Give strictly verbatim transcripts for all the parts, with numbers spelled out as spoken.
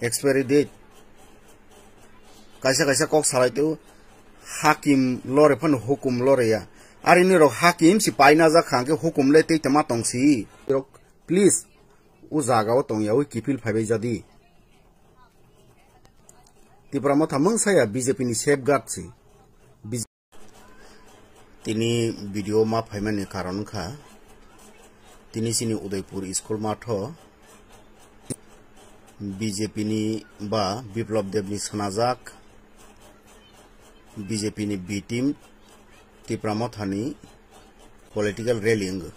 expiry date. Kaisa kaisa kok salai teo, hakim lore phano hukum lore ya. Ari nirok hakim si paina jak kha, hwnkhe hukum le tei tama tong si. Please, o jaga o tong yaui kipil phaibai jadi. Tipra Motha mungsa ya B J P ni safeguard si. Tini video ma phaimani karon wngkha, tini chini Udaipur school matho B J P ni ba Biplab Deb ni swnajak B J P ni B team Tipra Motha ni political rally wngwi.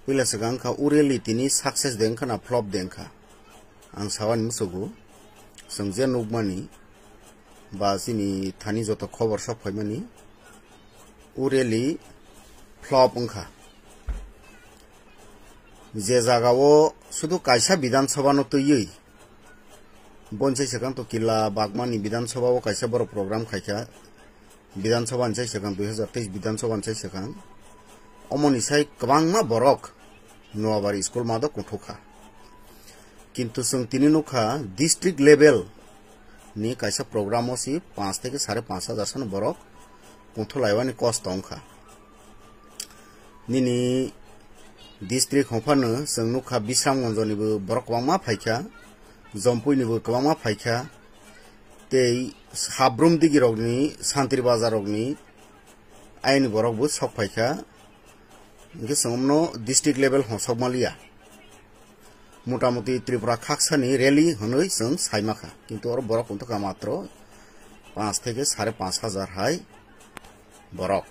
Puila swkang wngkha o rally tini success de wngkha na flop de wngkha. Ang sawani musugo, chwng je nukmani ba chini thani joto khobor sok phaimani, o rally flop wngkha. Je jagao sudu kaisa Bidhan Sabha no twiwi, bonsai swkang to Kila Bagmani Bidhan Sabha o kaisa borok program khaikha, Bidhan Sabha ni sai swkang, dui hazar teis Bidhan Sabha ni sai swkang. Omoni sai kwbangma borok Noabari school mato kunthuk kha. Kintu chwng tini nukha district level ni kaisa program o si panch theke sare panch hajar sano borok kunthuk laiwani kos tong kha. Nini district hongphano chwng nukha Bisramganj ni bo borok kwbangma phaikha, Jompui ni bo kwbangma phaikha, tei Sabrum digi rokni, Santri Bazar rokni ayni borok bo sok phaikha. Hwnkhe chwng omno district level hong sok maliya. Motamuti Tripura khaksani rally hwnwi chwng saimakha, kintu oro borok wngtokha matro panch theke sare panch hajar hai borok.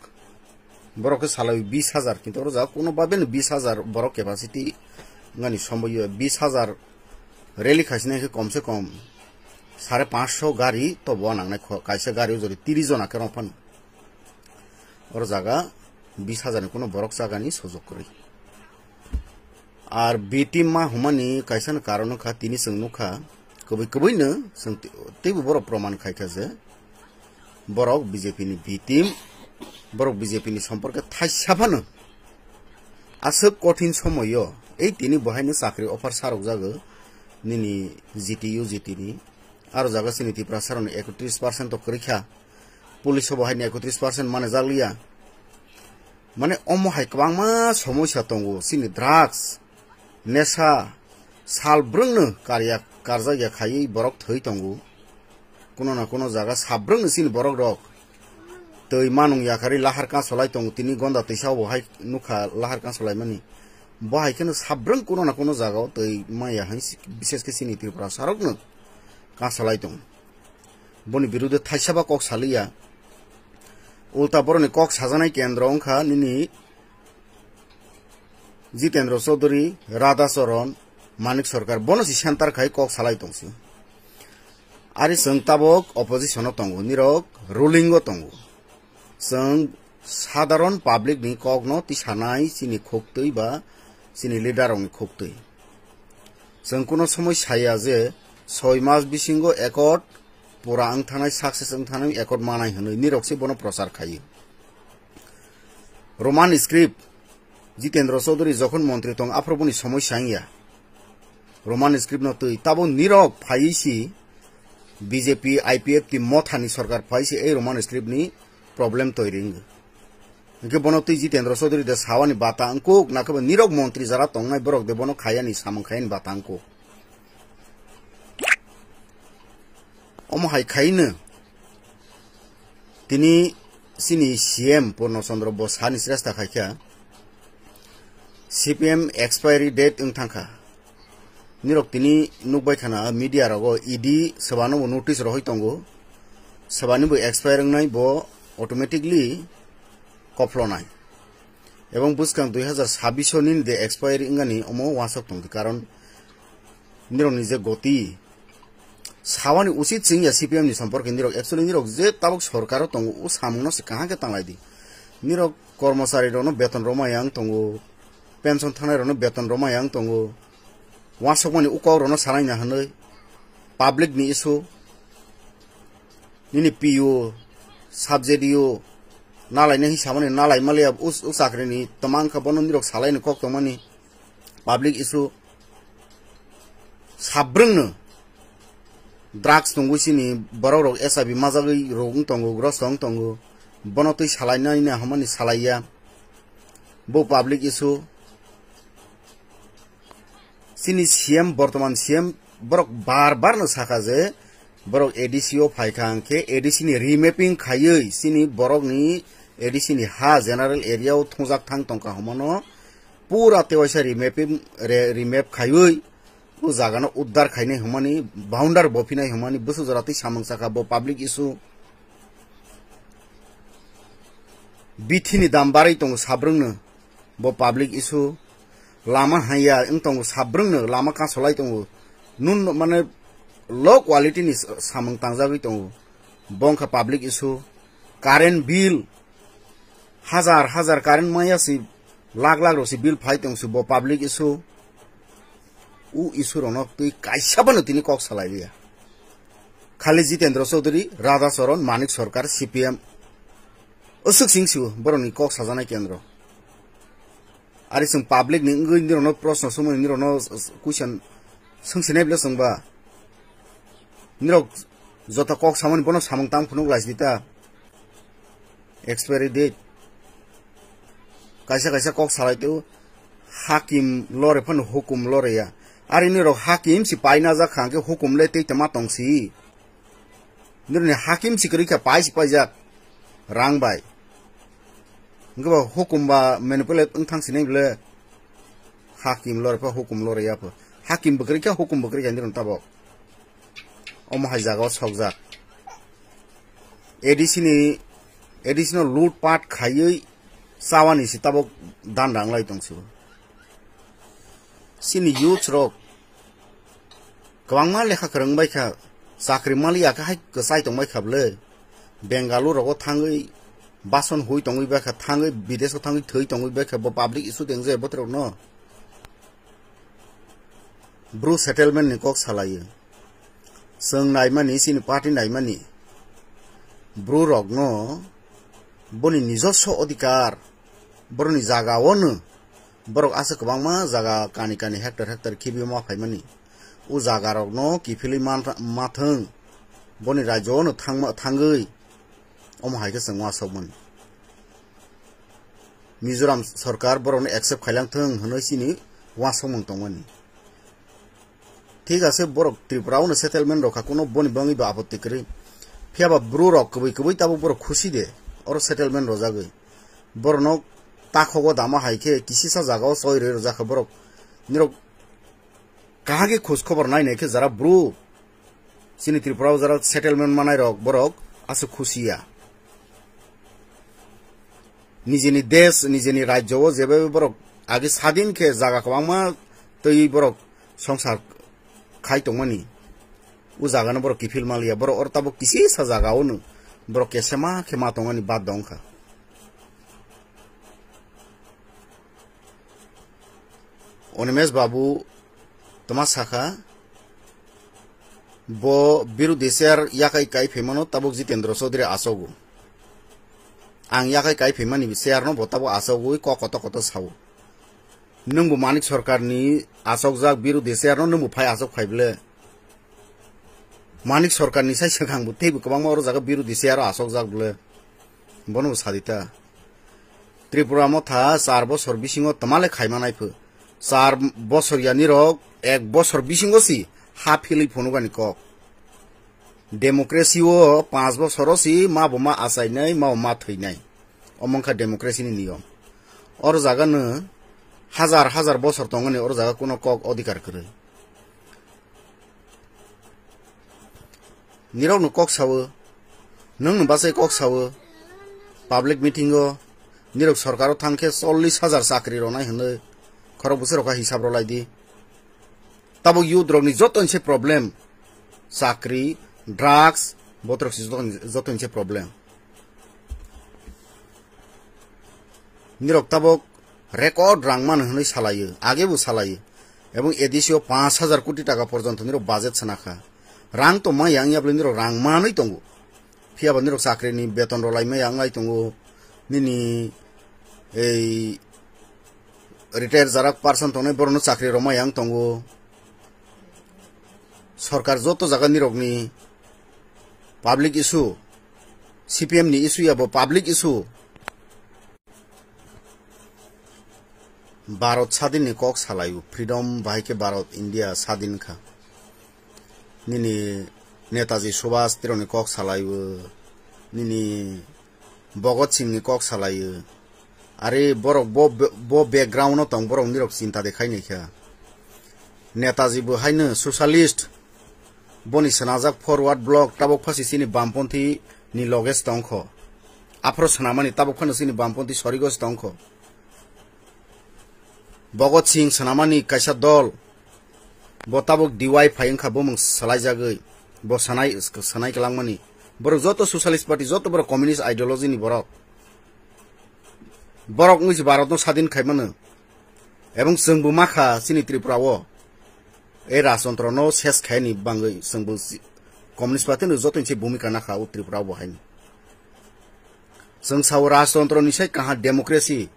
Borok khe salai bis hajar, kintu oro jaga kuno babeno bis hajar borok capacity wngani somboyo. Bis hajar rally khaisina khe komse kom sare panchsho gari to bo nangnai kho, kaisa gari o jori tris jona khe rong phano. Oro jaga bis hajar ni kuno borok chagani sojok kwrwi. Ar B team ma humani kaisa ni karon wngkha, tini chwng nukha, kwbwi kwbwi no chwng teibo borok proman khaikha je borok B J P ni B team, borok B J P ni somporke thaisa phano aswk kothin somoyo ei tini bo haino chakri offer sarokjago nini G T U G T ni, aro jaga chini Tiprasa rokni ekotris percent to kwrwi kha, police o bo haino ekotris percent mane jakliya. Mane omo hai kwbangma somoisa tongo, chini drugs, nesa, sal brwngno karya karjakya khaiwi borok thwi tongo. Kuno na kuno jaga sabrwngno chini borok rok twi manung yakarwi lahar kasolai tongo, tini gonda twisa bo hai nukha lahar kasolaimani. Bo hai kheno sabrwng kuno na kuno jagao twi maya hai, bises khe chini Tripura sarokno kasolai tongo. Boni birude thaisaba kok saliya. Ulta boroni kok sajaknai kendro wngkha nini Jitendra Chaudhary, Radha Charan, Manik Sarkar, bono si center khai kok salai tongsi. Ari chwng tabok opposition o tongo, nirok ruling o tongo. Chwng sadharon public ni kok no tisanai chini khuktwi ba chini leader rok ni khuktwi. Chwng kuno somoi saya je soi mas bisingo accord pura wng thanai, success wng thanai accord manai hwnwi nirok se bono prochar khaio. Roman script, Jitendra Chaudhary jokhon montri tong aphuru boni somoi sa wngya. Roman script no twi tabo nirok phaiwi si B J P, I P F T mothani sorkar phai si ei Roman script ni problem toiri wngwi. Hwnkhe bono twi Jitendra Chaudhary de sawani bata wngkuk, nakhe bo nirok montri jara tongnai borok de bono khayani samung khayani bata wngkuk. Omo hai khaino tini chini C M Purno Chandra bo sani sresta khaikha, C P M expiry date wng thangkha. Nirok tini nukbai khana media rogo E D swbano bo notice rohoi tongo. Swbani bo expire wngnai bo automatically koplonai. Ebong bwskang dui hazar sabbish o nini de expire wngani omo uansuk tongdi, karon nirokni je goti sawani usit chwngya C P M ni somporke nirok, actually nirok je tabuk sorkaro tongo o samungno se kaham khe tanglaidi. Nirok kormochari rokno beton romaya wng tongo, pension thangnai rokno beton romaya wng tongo, uansukmani o kok rokno sanai na hwnwi public ni issue, nini P U, sub Z D U nalaina hi samani nalai maliya, o, o chakrini twmang kha bono nirok salaini kok tongmani public issue. Sabrwngno drugs tongwi chini borok rok S I V majagwi rok wng tongo, grosto wng tongo. Bono twi salainai na hwnmani salaiya. Bo public issue. Chini C M, bortoman C M borok bar bar no saka je borok A D C o phaikha hwnkhe A D C ni remapping khaiwi chini borokni A D C ni ha general area o thungjak thang tongkha hwnmano pura tewaisa remapping, re-, remap khaiwi o jagano uddar khainai hwnmani, boundary bophinai hwnmani bwswk jora twi samung saka bo public issue. Bithi ni dam barwi tongo sabrwngno, bo public issue. Lama haiya wng tongo sabrwngno, lama kasolai tongo. Nun mane low quality ni samung tangjagwi tongo. Bo wngkha public issue. Current bill, hajar hajar current maya si, lakh lakh rok si bill phai tong si, bo public issue. U issue rokno twi kaisa bono tini kok salai liya. Khali Jitendra Chaudhary, Radha Charan, Manik Sarkar, C P M. Usuk sing siu borokni kok sajaknai kendro. Ari chwng public ni wngwi nirokno proshno swngmani nirokno question swngsinai bwle chwngba. Nirok joto kok samani bono samung tang phunuk lai sidi ta. Expiry date. Kaisa kaisa kok salai teo hakim lore phano hukum lore ya. Ari nirok hakim si paina jak kha hwnkhe hukum le tei tama tong si. Nirokni hakim si kwrwi kha pai si paijak rang bai. Hwnkhe ba hukum ba manipulate wng thang sinai bwle. Hakim lore pha hukum lore ya pha. Hakim bwkrwi kha hukum bwkrwi kha nirok tabok. Omo hai jaga o sokjak. A D C ni, A D C no loot pat khaiwi chawani si tabok dan rang lai tong si. Chini youth rok kwbangma lekha kwrwng bai kha, chakri mali ya khe hai kwchai tong bai kha bwle. Bengaluru rogo thangwi bason hui tongwi bai kha, thangwi bidesh o thangwi thwi tongwi bai kha, bo public issue deng je botrok no. Bru settlement ni kok salaio. Chwng naimani, chini party naimani. Bru rokno boni nijoswo odhikar, boroni jaga o no borok aswk kwbangma jaga kani kani hectare hectare khibiyo ma phaimani. O jaga rokno kiphilwi man-, mathwng, boni rajyo o no thangma, thangwi omo hai khe chwng uansukmani. Mizoram sorkar borokno accept khailang thung hwnwi chini uansukmung tongmani. Thik ase, borok Tripura o no settlement rok kha, kuno boni bagwi bo apotti kwrwi. Phiya ba bru rok kwbwi kwbwi tabuk borok khusi de, oro settlement rojagwi. Borokno takhogo dama hai khe kisisa jaga o choi rwi rwjak kha borok. Nirok kahage khoj khobor nai nai khe jara bru. Chini Tripura o jara settlement manai rok borok aswk khusi ya. Nijini desh, nijini rajyo o jebe borok age sadin khe jaga kwbangma twi borok songsar khai tongmani. O jaga no borok kiphil maliya, borok oro tabuk kisisa jaga o no borok kesema khe ma tongmani bad dong kha. Onimesh Babu toma sakha, bo birodhi chair yakai kai phaimano tabuk Jitendra Chaudhary achogo. Ang yakai kai phaimani chair no bo tabuk achogwi kok koto koto sao. Nwngbo Manik Sarkarni achokjak birodhi chair no nwngbo phai achok phai bwle. Manik Sarkarni sai swkang bo teibo kwbangma oro jaga birodhi chair o achokjak bwle. Bono bo sadi ta. Tripura motha char bosor bisingo twmale khaima nai pho. Char bosor yani rok ek bosor bisingo si ha philwi phunukani kok. Democracy o panch bosor o si ma bo ma achainai, ma bo ma thwinai. Omo wngkha democracy ni niyom. Oro jaga no hajar hajar bosor tongmani oro jaga kuno kok odhikar kwrwi. Nirokno kok sawo, nwngno bachai kok sawo, public meeting o nirok sorkar o thang khe chollish hajar chakri ronai hwnwi khorok bwswk rok kha hisab rwlai di. Tabuk youth rokni joto ni se problem, chakri, drugs, botrok se joto ni, joto ni se problem. Nirok tabuk record rang mano hwnwi salaio, age bo salaio. Ebong A D C o panch hajar koti taka porjonto nirok budget sana kha. Rang to maya wngya bwle nirok rang manwi tongo. Phiya ba nirok chakri ni beton rwlai maya wnglai tongo. Nini ei retire jarak person tongnai borokno chakri rwmaya wng tongo. Sorkar joto jaga nirokni public issue, C P M ni issue ya bo public issue. Bharat sadin ni kok salai o, freedom bahai khe Bharat India sadin kha. Nini Netaji Subhash tironi kok salai o, nini Bhagat Singh ni kok salai o. Are borok bo, bo background o tong, borok nirok chinta de khai nai kha. Netaji bo haino socialist, boni swnajak forward bloc, tabok phasi chini bamponthi ni loge se tongkho. Aphro swnamani tabok phano chini bamponthi sorigo se tongkho. Bhagat Singh swnamani kaisa dol, bo tabok D Y phai wngkha, bumung swlaijagwi, bo sanai, sanai kwlangmani. Borok joto Socialist Party, joto borok communist ideology ni borok. Borok wngwi se Bharat no sadin khai mano. Ebong chwngbo makha chini Tripura o. E rajtontro no ses khaini bangwi chwngbo si-, Communist Party no joto ni se bhumika nakha o Tripura o bo haino. Chwng sao rajtontro ni sai kaha democracy.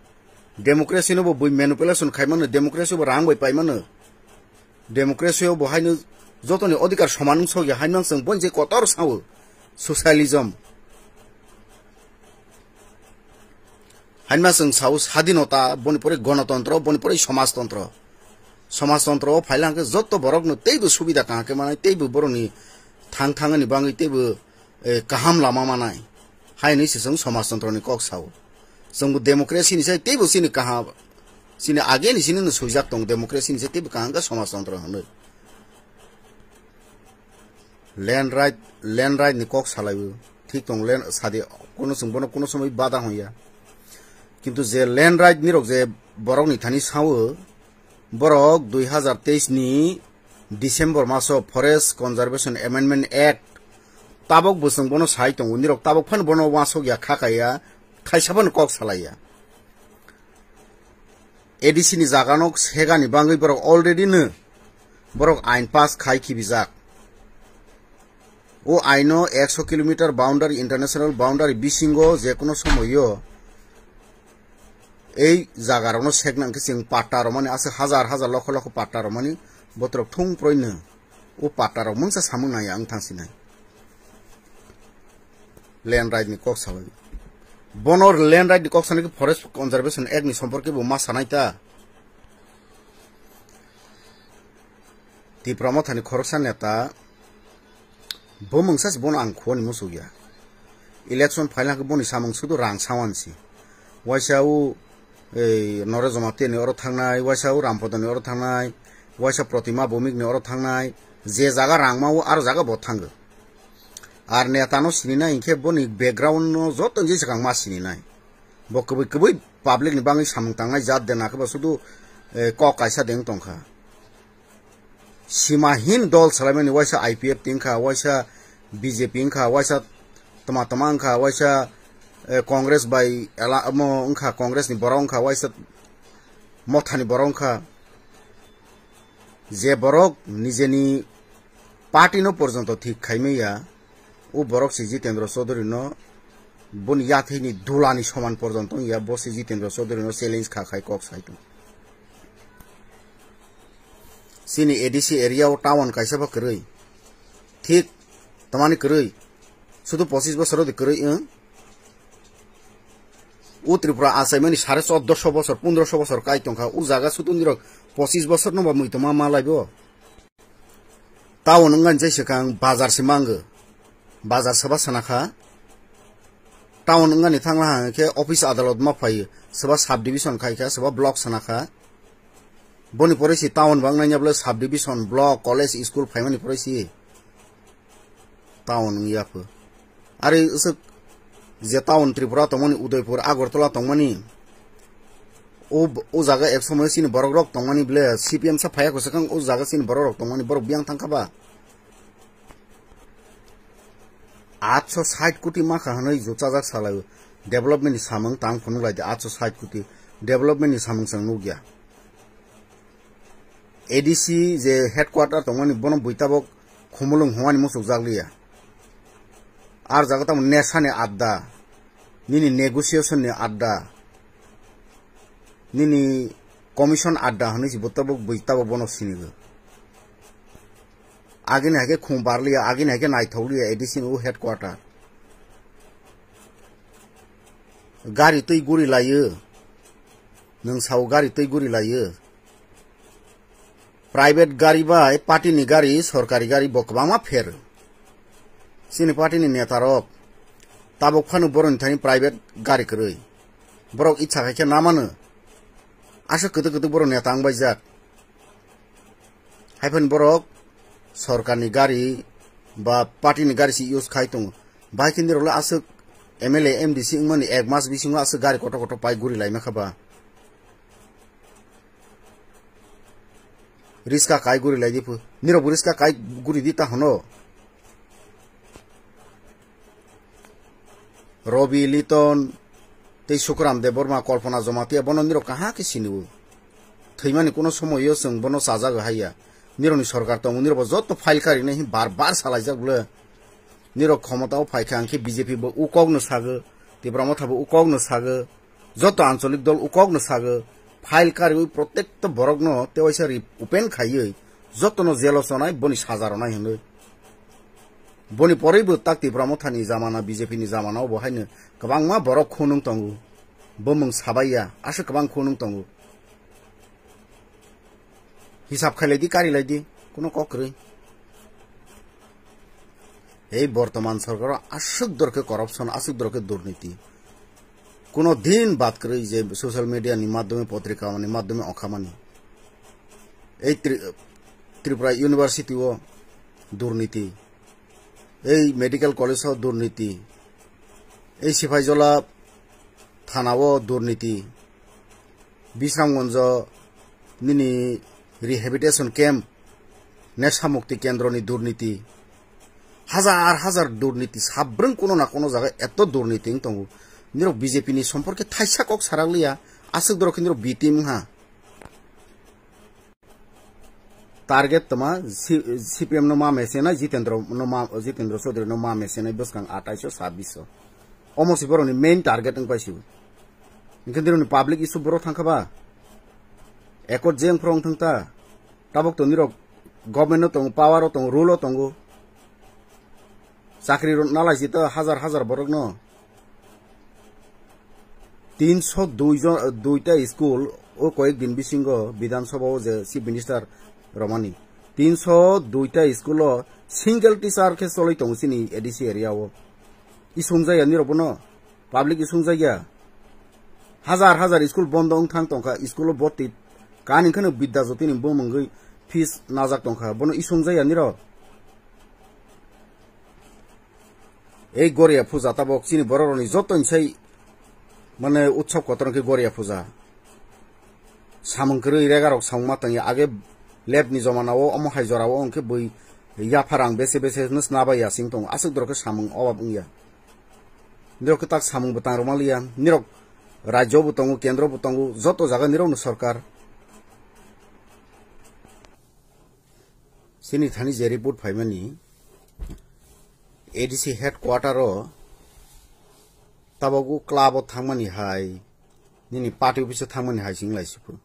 Democracy no bo bui manipulation khai mano, democracy bo rang bai pai mano. Democracy o bo haino jotoni odhikar soman wng sokya, haino chwng boni je kotor sao socialism. Haino chwng sao sadinota, boni pore gonotontro, boni pore somajtontro. Somajtontro o phaila hwnkhe joto borokno teibo subida kaham khe manai, teibo borokni thang thangani bangwi teibo, eh, kaham lama manai. Haino se chwng somajtontro ni kok sao. Chwngbo democracy ni sai teibo chini kaham, chini ageni chini no swijak tong democracy ni sai teibo kaham khe somajtontro hwnwi. Land right, land right ni kok salaibo. Thik tong land sadi, kuno chwng bono kuno somoi bada hwnya. Kintu je land right nirok je borok ni thani sao, borok dui hazar teis ni December maso Forest Conservation Amendment Act tabok bo chwng bono sai tongo, nirok tabok phano bono wasok ya, kha kaya, khaisa phano kok salai ya. A D C ni jaga no segani bangwi borok already no borok ain pass khai khibijak. O aino ekso kilometer boundary, international boundary bisingo je kono somoyo ei jaga rokno sekna hwnkhe chwng patta romani, aswk hajar hajar lokho lokho patta romani, botrok thung proino o patta rok mungsa samung nangya wng thang sinai. Land right ni kok salai. Bono land right ni kok sanai khe Forest Conservation Act ni somporke bo ma sanai ta. Tipra Mothani khoroksa neta, bo mungsa se bono ang khuani muchuk ya. Election phaila hwnkhe boni samung sudu rang sawan si. Waisa o, ei, Noresh Jamatia ni oro thangnai, waisa o Rampada ni oro thangnai, waisa Protima Bhowmik ni oro thangnai, je jaga rang ma o, aro jaga bo thango. Ar neta no sininai hinkhe boni background no joto jesa kang ma sininai. Bo kwbwi kwbwi public ni bangwi samung tangnai jat de, nakhe bo sudu, eh, kok kaisa de wng tongkha. Simahin dol salaimani, waisa I P F T wngkha, waisa B J P wngkha, waisa tma tma wngkha, waisa, eh, Congress bai ela-, omo wngkha, Congress ni borok wngkha, waisa Mothani borok wngkha. Je borok nijeni party no porjonto thik khaimaya, o borok se Jitendra Chaudhary no boni yathai ni dula ni soman porjonto wngya, bo se Jitendra Chaudhary no challenge kha khai kok sai tong. Chini A D C area o town kaisa bo kwrwi. Thik, tamani kwrwi. Sudu pochis bosor o de kwrwi wng. O Tripura achaimani sare choddoso bosor, pondroso bosor kai tongkha. O jaga sudu nirok pochis bosor no ba mui tongma malai bo. Town wngani jai swkang bazar se mango. Bazar soba sana kha. Town wngani thangla hang khe office adalot ma phaio. Soba sub division khai kha, soba block sana kha. Boni pore si town bang nanya bole sub division, block, college, school phaimani pore si town wngya pho. Ari usuk je town Tripura tongmani, Udaipur, Agartala tongmani, o, o jaga ek somoy chini borok rok tongmani bole C P M sa phaiya kwswkang, o jaga chini borok rok tongmani borok biyang thangkha ba. Atso sait koti makha hwnwi juchajak salai, development ni samung tang phunuk lai di, atso sait koti development ni samung chwng nukya. A D C je headquarter tongmani bono bui tabok khumulwng hwnani muchukjak liya. Ar jaga tamo nesani adda, nini negotiation ni adda, nini commission adda hwnwi se bo tabok bui tabok bono sinigo. Agini hai khe khum barliya, agini hai khe naithokliya A D C ni o headquarter. Gari twi guri layo. Nwng sao gari twi guri layo. Private gari bai party ni gari, sorkari gari bo kwbangma pher. Chini party ni neta rok tabuk phano boroni thani private gari kwrwi. Borok icha khai khe namano. Aswk kwtwk kwtwk borok neta wng baijak. Haiphano borok sorkarni gari ba party ni gari se use khai tongo. Bai khe nirok le aswk M L A, M D C wngmani ek mas bisingo aswk gari kotor kotor pai guri laima kha ba. Riska kai guri lai di phu. Nirok bo riska kai guri di ta hono. Robi Liton tei Sukuram Debbarma, Kalpana Jamatia bono nirok kaham khe siniwo. Thwimani kuno somoio chwng bono chajago haiya. Nirokni sorkar tongo, nirok bo joto file karinai hin bar bar salaijak bwle. Nirok khomotao phaikha hwnkhe B J P bo ukokno sago, Tipra Motha bo ukokno sago, joto ancholik dol ukokno sago, file kariwi protekto borokno tewaisa ri open khaiwi jotono jelo chonai boni saja rwnai hinwi. Boni porwi bo tak Tipra Mothani jamana, B J P ni jamana o bo haino kwbangma borok khunung tongo. Bumung sabaiya, aswk kwbang khunung tongo. Hisab khailai di, kari lai di, kuno kok kwrwi. Ei bortoman sorkaro aswk dorkhe corruption, aswk dorkhe durniti. Kuno din bad kwrwi je social media ni madhyome, potrika ni madhyome okhamani. Ei Tri-, Tripura University o durniti. Ei medical college o durniti. Ei Sipaijola thana o durniti. Bisramganjo nini rehabilitation camp, Nesha Mukti Kendro ni durniti. Hajar hajar durniti, sabrwng kuno na kuno jaga eto durniti wng tongo. Nirok B J P ni somporke thaisa kok sarak liya, aswk dorok khe nirok B team wngha. Target toma C-, C P M no ma mesenai, Jitendra no ma, Jitendra Chaudhary no ma mesenai bwskang athaiso sabbiso. Omo si borokni main target wng paisio. Hwnkhe dirokni public issue borok thangkha ba? Accord je wngphru wng thangta. Tabuk to nirok government no tongo, power o tongo, rule o tongo. Chakri rw-, nalaisito hajar hajar borokno. Tinso dui jon, duita school o koyek din bisingo Bidhan Sabha o je Chief Minister romani. Tinso duita school o single teacher khe choloi tongo chini A D C area o. Isung jaya nirok bono. Public isung jaya. Hajar hajar school bondo wng thang tongkha, school o boti. Kani kheno Bidya Jyoti ni bumungwi fees najak tongkha. Bono isung jaya nirok. Ei Goria puja tabok chini borok rokni joto ni sai mane utsob kotor wngkhe Goria puja. Samung kwrwi rega rok samung ma tangya age lab ni jomana o omo hai jora o wngkhe bui yapha rang bese bese hwnwi sna bai ya sing tongo aswk dorok khe samung obab wngya. Nirok khe tak samung bo tang rwma liya nirok rajyo bo tongo kendro bo tongo joto jaga nirok no sorkar. Chini thani je report phaimani A D C headquarter o tabok o club o thangmani hai nini party office o thangmani hai sing lai siphu.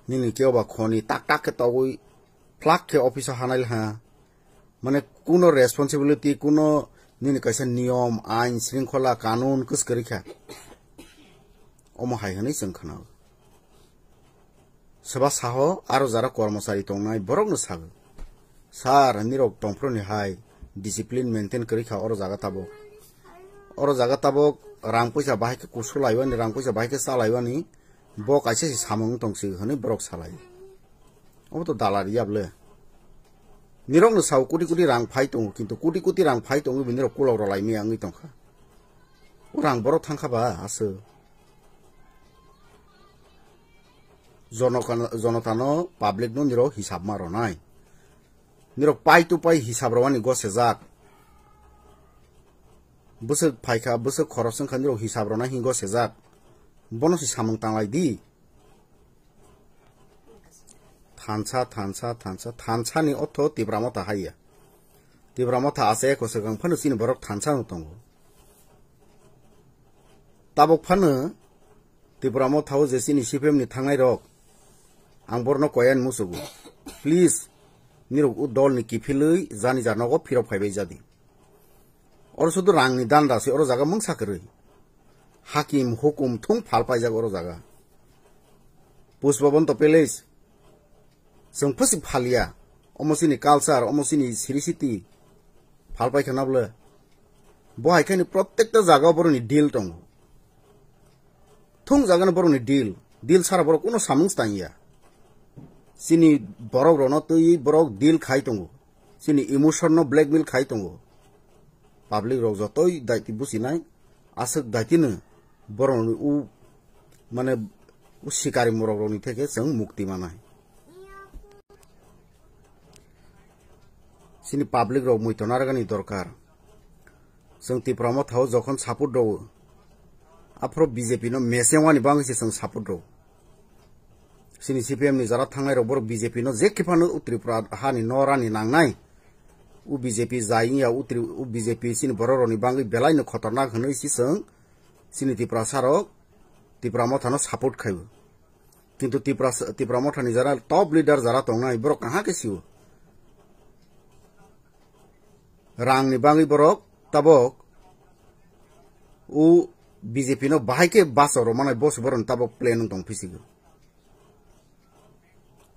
Nini kebo khoni tak tak khe togwi plak khe office o hanai ha. Mane kuno responsibility, kuno nini kaisa niyom, ain, sringkhola, kanun kwskwrwi kha. Omo hai hwnwi chwng khna-o. Soba saho aro jara kormochari tongnai borokno sago, "Sir, nirok tongphuru ni hai discipline maintain kwrwi kha oro jaga tabok. Oro jaga tabok rang puisa bahai khe kusu laiwani, rang puisa bahai khe cha laiwani, bo kaisa se samung wng tong si," hwnwi borok salai. Obo to dalari yable. Nirokno sao koti koti rang phai tongo, kintu koti koti rang phai tongo, bini rok kulok rwlai maya wngwi tongkha. O rang borok thangkha ba aswk. Jonokano-, jonotano, public no nirok hisab ma rwnai. Nirok pai to pai hisab rwani gosejak. Bwswk phaikha, bwswk khorok swngkha nirok hisab rwnai hinwi gosejak. Bono se samung tanglai di. Thansa, thansa, thansa, thansa ni otho Tipra Motha haiya. Tipra Motha achaia kwchwkang phano chini borok thansa no tongo. Tabok phano Tipra Motha o je chini C P M ni thangnai rok, ang borno koyan musugo. Please, Nirok o dol ni kiphilwi jani ja nogo phirok phaibai jadi. Oro sudu rang ni danda se oro jaga mungsa kwrwi. Hakim hukum thung phal paijak oro jaga. Pushpabanta Palace. Chwng phusi phalia. Omo chini culture, omo chini siri siti. Phal paikha na bwle. Bo hai khani protekta jaga boroni deal tongo. Thung jaga no boroni deal. Deal sara borok kuno samung tangya. Chini borok rono twi borok deal khai tongo. Chini emotion no blackmail khai tongo. Public rok jotoi daiti businai. Aswk daitino borokni u, mane, u sikari morok rokni theke chwng mukti manai. Chini public rok muitonargani dorkar. Chwng Tipra Motha o jokhon support rwo, aphuru B J P no mesengwani bagwi se chwng support rwo. Chini C P M ni jara thangnai rok borok B J P no je khe phano Tripura hani no rani nangnai. U B J P jai wngya u Tri-, u B J P chini borok rokni bagwi belai no khotornak hwnwi si chwng chini Tiprasa rok Tipra Motha no support khaibo. Kintu Tipra, Tipra Motha ni jara top leader jara tongnai borok kaha khe sio. Rang ni bagwi borok tabok u B J P no bahai khe baso rw manai boss borok ni tabok plan wng tong phisigo.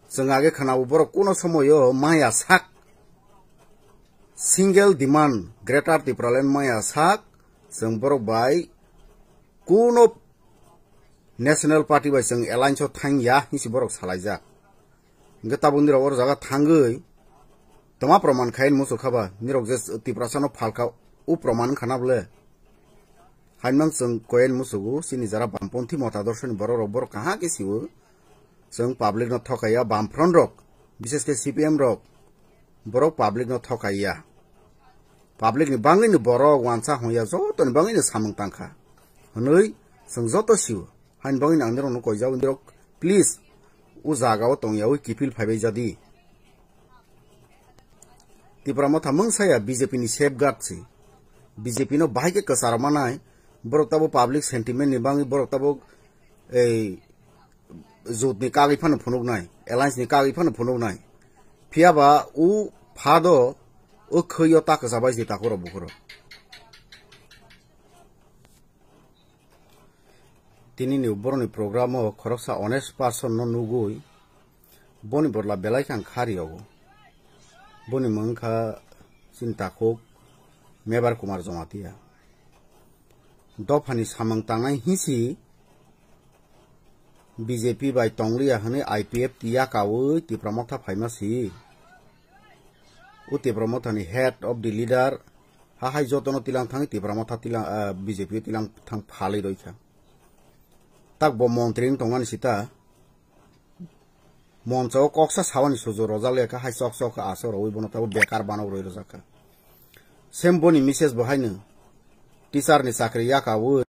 Chwng age khwnabo borok kuno somoyo maya sak. Single demand Greater Tipraland maya sak. Chwng borok bai kuno National Party bai chwng alliance o thangya hinsi borok salaijak. Hingke tabuk nirok oro jaga thangwi toma proman khai muchuk khaba nirok je Tiprasa no phalka u proman wngkha na bole. Hainmang chwng koyen musugo chini jara bamponthi motadorshoni borok rok borok kaha khe siwo. Chwng public no thokaiya, bamfront rok, bishes khe C P M rok, borok public no thokaiya. Public ni bangwi ni borok wansa hongya, joto ni bangwi ni samung tangkha. Hwnwi chwng joto siwo. Hain bangwi ni ang nirok no koijao, nirok please o jaga o tongyawi kiphil phaibai jadi. Tipra Motha mungsaya B J P ni safeguard si. B J P no bahai khe kwcharo manai. Borok tabo public sentiment ni bangwi borok tabo ei jut ni kagwi phano phunuknai, alliance ni kagwi phano phunuknai. Phiyaba u phado o khwi o ta kwcha bai si takhurok bukhurok. Tini ni boroni program o khoroksa honest person no nugui boni borla belai khe ang kha riyogo. Boni mung kha chini takhuk Mebar Kumar Jamatia. Dophani samung tangnai hinsi B J P bai tongliya hwnwi I P F T yakaui Tipra Motha phaima si. O Tipra Motha ni head of the leader ha hai jotono tilang thangwi Tipra Motha tilang, ah, B J P o tilang thang phalwi roi kha. Tak bo montri wng tongmani sita. Moncho o koksa sawani suju rojak le kha hai chok chok khe aswk rogwi bono tabo bekar banok roi rojak kha. Sem boni message bo haino teacher ni chakri yakaui.